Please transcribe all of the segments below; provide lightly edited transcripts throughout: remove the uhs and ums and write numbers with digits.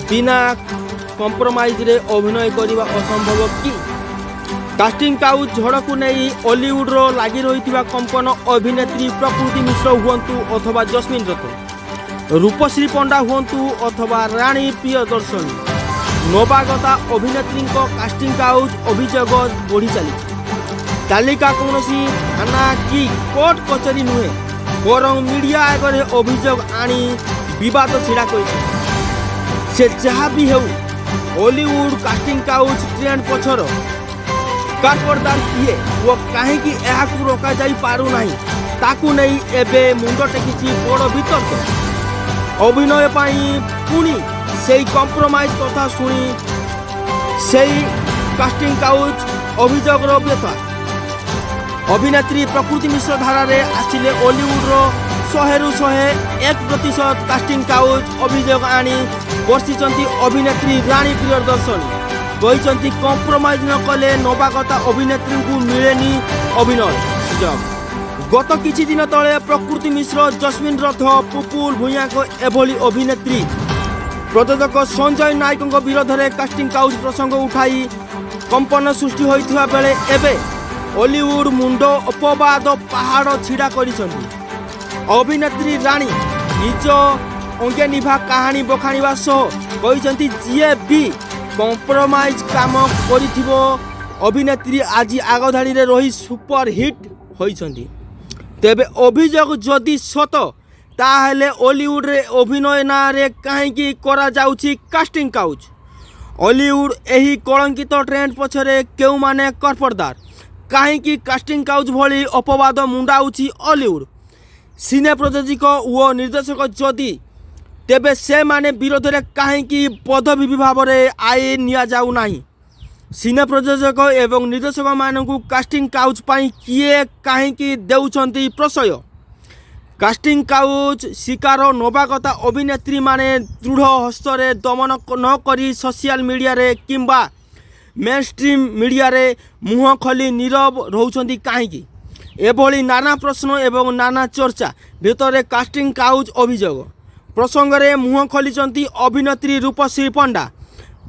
ବିନା କମ୍ପ୍ରମାଇଜରେ ଅଭିନୟ କରିବା ଅସମ୍ଭବ କି? କାଷ୍ଟିଂ କାଉଚ୍ ଝଡ଼କୁ ନେଇ ଅଲିଉଡ଼ର ଲାଗି ରହିଥିବା କମ୍ପନ। ଅଭିନେତ୍ରୀ ପ୍ରକୃତି ମିଶ୍ର ହୁଅନ୍ତୁ ଅଥବା ଜସ୍ମିନ ରଥ, ରୂପଶ୍ରୀ ପଣ୍ଡା ହୁଅନ୍ତୁ ଅଥବା ରାଣୀ ପ୍ରିୟଦର୍ଶନୀ, ନବାଗତା ଅଭିନେତ୍ରୀଙ୍କ କାଷ୍ଟିଂ କାଉଚ୍ ଅଭିଯୋଗ ବଢ଼ି ଚାଲିଛି। ତାଲିକା କୌଣସି ଥାନା କି କୋର୍ଟ କଚେରୀ ନୁହେଁ, ବରଂ ମିଡ଼ିଆ ଆଗରେ ଅଭିଯୋଗ ଆଣି ବିବାଦ ଛିଡ଼ା କରିଛନ୍ତି। ସେ ଯାହା ବି ହେଉ, ଅଲିଉଡ଼ କାଷ୍ଟିଂ କାଉଚ୍ ଟ୍ରେଣ୍ଡ ପଛର କାର୍ପଟଦାର କିଏ ଓ କାହିଁକି ଏହାକୁ ରୋକାଯାଇ ପାରୁନାହିଁ, ତାକୁ ନେଇ ଏବେ ମୁଣ୍ଡ ଟେକିଛି ବଡ଼ ବିତର୍କ। ଅଭିନୟ ପାଇଁ ପୁଣି ସେଇ କମ୍ପ୍ରମାଇଜ କଥା ଶୁଣି ସେଇ କାଷ୍ଟିଂ କାଉଚ୍ ଅଭିଯୋଗର ବ୍ୟଥା। ଅଭିନେତ୍ରୀ ପ୍ରକୃତି ମିଶ୍ର ଧାରାରେ ଆସିଲେ ଅଲିଉଡ଼ର 100ରୁ 101% କାଷ୍ଟିଂ କାଉଚ୍ ଅଭିଯୋଗ ଆଣି ବର୍ଷିଛନ୍ତି ଅଭିନେତ୍ରୀ ରାଣୀ ପ୍ରିୟଦର୍ଶନୀ। କହିଛନ୍ତି, କମ୍ପ୍ରମାଇଜ ନ କଲେ ନବାଗତା ଅଭିନେତ୍ରୀଙ୍କୁ ମିଳେନି ଅଭିନୟ ସୁଯୋଗ। ଗତ କିଛି ଦିନ ତଳେ ପ୍ରକୃତି ମିଶ୍ର, ଜସ୍ମିନ ରଥ, ପୁପୁଲ ଭୂୟାଁଙ୍କ ଏଭଳି ଅଭିନେତ୍ରୀ ପ୍ରଯୋଜକ ସଞ୍ଜୟ ନାୟକଙ୍କ ବିରୋଧରେ କାଷ୍ଟିଂ କାଉଚ୍ ପ୍ରସଙ୍ଗ ଉଠାଇ କମ୍ପନ ସୃଷ୍ଟି ହୋଇଥିବା ବେଳେ ଏବେ ଅଲିଉଡ଼ ମୁଣ୍ଡ ଅପବାଦ ପାହାଡ଼ ଛିଡ଼ା କରିଛନ୍ତି। ଅଭିନେତ୍ରୀ ରାଣୀ ନିଜ ଅଙ୍ଗେ ନିଭା କାହାଣୀ ବଖାଣିବା ସହ କହିଛନ୍ତି, ଯିଏ ବି କମ୍ପ୍ରମାଇଜ କାମ କରିଥିବ, ଅଭିନେତ୍ରୀ ଆଜି ଆଗଧାଡ଼ିରେ ରହି ସୁପର ହିଟ୍ ହୋଇଛନ୍ତି। ତେବେ ଅଭିଯୋଗ ଯଦି ସତ, ତାହେଲେ ଅଲିଉଡ଼ରେ ଅଭିନୟ ନାଁରେ କାହିଁକି କରାଯାଉଛି କାଷ୍ଟିଂ କାଉଚ୍? ଅଲିଉଡ଼ ଏହି କଳଙ୍କିତ ଟ୍ରେଣ୍ଡ ପଛରେ କେଉଁମାନେ କର୍ପଟଦାର? କାହିଁକି କାଷ୍ଟିଂ କାଉଚ୍ ଭଳି ଅପବାଦ ମୁଣ୍ଡାଉଛି ଅଲିଉଡ଼? ସିନେ ପ୍ରଯୋଜକ ଓ ନିର୍ଦ୍ଦେଶକ ଯଦି, ତେବେ ସେମାନେ ବିରୋଧରେ କାହିଁକି ପଦବୀ ଭାବରେ ଆଇନ ନିଆଯାଉନାହିଁ? ସିନେ ପ୍ରଯୋଜକ ଏବଂ ନିର୍ଦ୍ଦେଶକମାନଙ୍କୁ କାଷ୍ଟିଂ କାଉଚ୍ ପାଇଁ କିଏ କାହିଁକି ଦେଉଛନ୍ତି ପ୍ରଶ୍ରୟ? କାଷ୍ଟିଂ କାଉଚ୍ ଶିକାର ନବାଗତା ଅଭିନେତ୍ରୀମାନେ ଦୃଢ଼ ହସ୍ତରେ ଦମନ ନ କରି ସୋସିଆଲ ମିଡ଼ିଆରେ କିମ୍ବା ମେନ୍ ଷ୍ଟ୍ରିମ୍ ମିଡ଼ିଆରେ ମୁହଁ ଖୋଲି ନୀରବ ରହୁଛନ୍ତି କାହିଁକି? ଏଭଳି ନାନା ପ୍ରଶ୍ନ ଏବଂ ନାନା ଚର୍ଚ୍ଚା ଭିତରେ କାଷ୍ଟିଂ କାଉଚ୍ ଅଭିଯୋଗ ପ୍ରସଙ୍ଗରେ ମୁହଁ ଖୋଲିଛନ୍ତି ଅଭିନେତ୍ରୀ ରୂପଶ୍ରୀ ପଣ୍ଡା।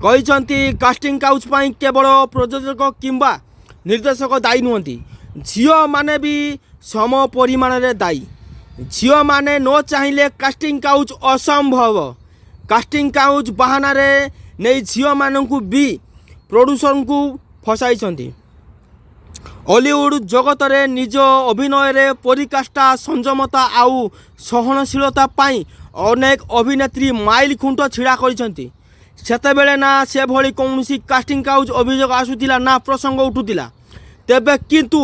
କହିଛନ୍ତି, କାଷ୍ଟିଂ କାଉଚ୍ ପାଇଁ କେବଳ ପ୍ରଯୋଜକ କିମ୍ବା ନିର୍ଦ୍ଦେଶକ ଦାୟୀ ନୁହନ୍ତି, ଝିଅମାନେ ବି ସମ ପରିମାଣରେ ଦାୟୀ। ଝିଅମାନେ ନ ଚାହିଁଲେ କାଷ୍ଟିଂ କାଉଚ୍ ଅସମ୍ଭବ। କାଷ୍ଟିଂ କାଉଚ୍ ବାହାନାରେ ନେଇ ଝିଅମାନଙ୍କୁ ବି ପ୍ରଡ୍ୟୁସରଙ୍କୁ ଫସାଇଛନ୍ତି। ଅଲିଉଡ଼ ଜଗତରେ ନିଜ ଅଭିନୟରେ ପରାକାଷ୍ଠା, ସଂଯମତା ଆଉ ସହନଶୀଳତା ପାଇଁ ଅନେକ ଅଭିନେତ୍ରୀ ମାଇଲ ଖୁଣ୍ଟ ଛିଡ଼ା କରିଛନ୍ତି। ସେତେବେଳେ ନା ସେଭଳି କୌଣସି କାଷ୍ଟିଂ କାଉଚ୍ ଅଭିଯୋଗ ଆସୁଥିଲା, ନା ପ୍ରସଙ୍ଗ ଉଠୁଥିଲା। ତେବେ କିନ୍ତୁ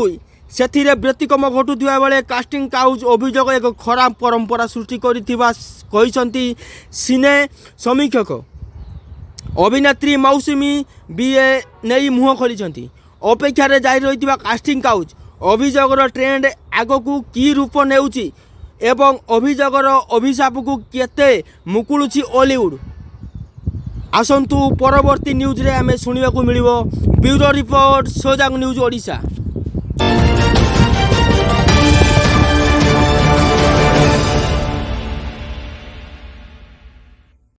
ସେଥିରେ ବ୍ୟତିକ୍ରମ ଘଟୁଥିବା ବେଳେ କାଷ୍ଟିଂ କାଉଚ୍ ଅଭିଯୋଗ ଏକ ଖରାପ ପରମ୍ପରା ସୃଷ୍ଟି କରିଥିବା କହିଛନ୍ତି ସିନେ ସମୀକ୍ଷକ। ଅଭିନେତ୍ରୀ ମୌସୁମୀ ବି ଏ ନେଇ ମୁହଁ ଖୋଲିଛନ୍ତି। ଅପେକ୍ଷାରେ ଜାରି ରହିଥିବା କାଷ୍ଟିଂ କାଉଚ୍ ଅଭିଯୋଗର ଟ୍ରେଣ୍ଡ ଆଗକୁ କି ରୂପ ନେଉଛି ଏବଂ ଅଭିଯୋଗର ଅଭିଶାପକୁ କେତେ ମୁକୁଳୁଛି ଅଲିଉଡ଼, ଆସନ୍ତୁ ପରବର୍ତ୍ତୀ ନ୍ୟୁଜ୍ରେ ଆମେ ଶୁଣିବାକୁ ମିଳିବ। ବ୍ୟୁରୋ ରିପୋର୍ଟ, ସଜାଗ ନ୍ୟୁଜ୍ ଓଡ଼ିଶା।